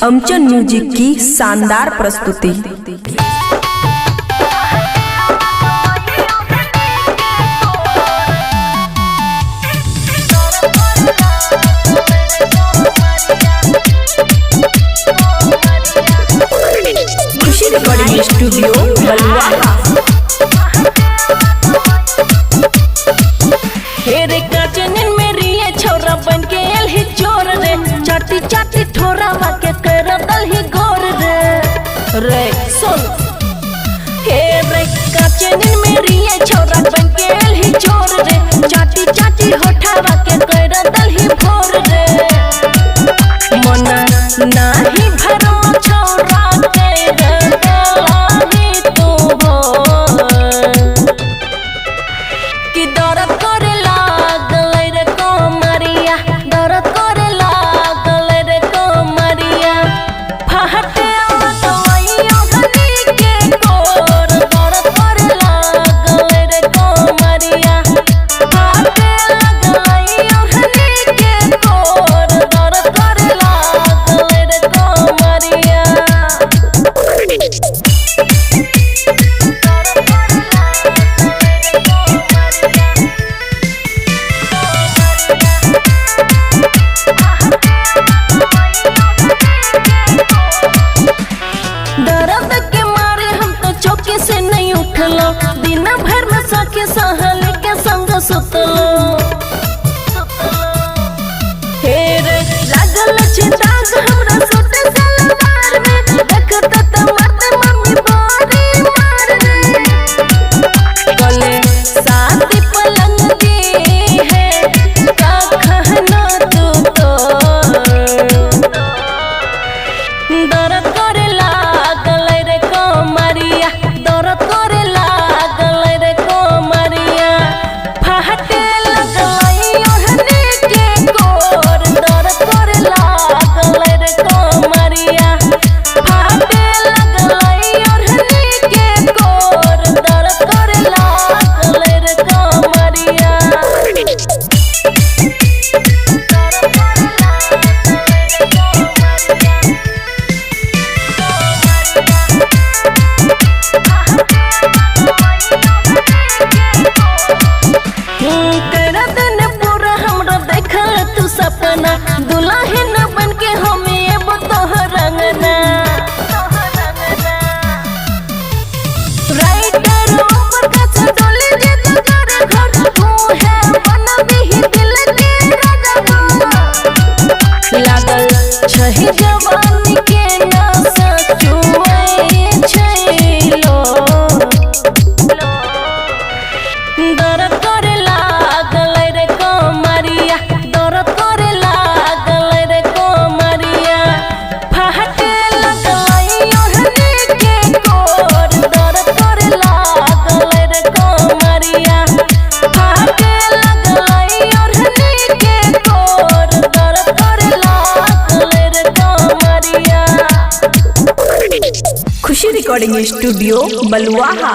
अमचन music की शानदार प्रस्तुति। खुशी रिकॉर्डिंग स्टूडियो बलुआहा। हेरे काचनिन मेरी ये छोरा बन के एल ही चोर रे, चाटी चाटी ठोरा वाके कर दल ही गोर रे। रे सुन, हेरे काचनिन मेरी ये छोरा बन के एल ही चोर रे, चाटी चाटी होठा वाके कर दल ही भोर रे। मना नाही भरो छोरा के दलाही तू हो कि दर्द करे लागल रे कमरिया, दर्द करे लागल रे कमरिया, फहटे दवाइयों हनी के कोर, दर्द करे लागल रे कमरिया, फहटे दवाइयों हनी के कोर, दर्द करे लागल रे कमरिया। दर्द के मारे हम तो चौकी से नहीं उठलो, दिन भर में सखी सहल के संग सुतलो। हेर लागल छै दाग हमरा सूट सलवार में, देखत त मत मम्मी बारी मार रे। गले साथ पलंग दे है का कहना तू तो, दर्द करे लागल रे कमरिया, दर्द करे लागल रे कमरिया, फहटे लगल ओढ़नी के कोर, दर्द करे लागल रे कमरिया, फहटे लगल ओढ़नी के कोर, दर्द करे लागल रे कमरिया। कर दिन पूरा हमरा देखल तू सपना, दुल्हन बन के हम एबो तोहर अंगना। राइटर ऊपर कस डोली जे तोहर घर, तू है बनबी दिल के राजा। लागल छही जवानी के नशा चुए छैलो, दर्द करे लागल रे कमरिया, दर्द करे लागल रे कमरिया, फहटे लगल ओढ़नी के कोर, दर्द करे लागल रे कमरिया, फहटे लगल ओढ़नी के कोर, दर्द करे लागल रे कमरिया। खुशी रिकॉर्डिंग स्टूडियो बलुआहा।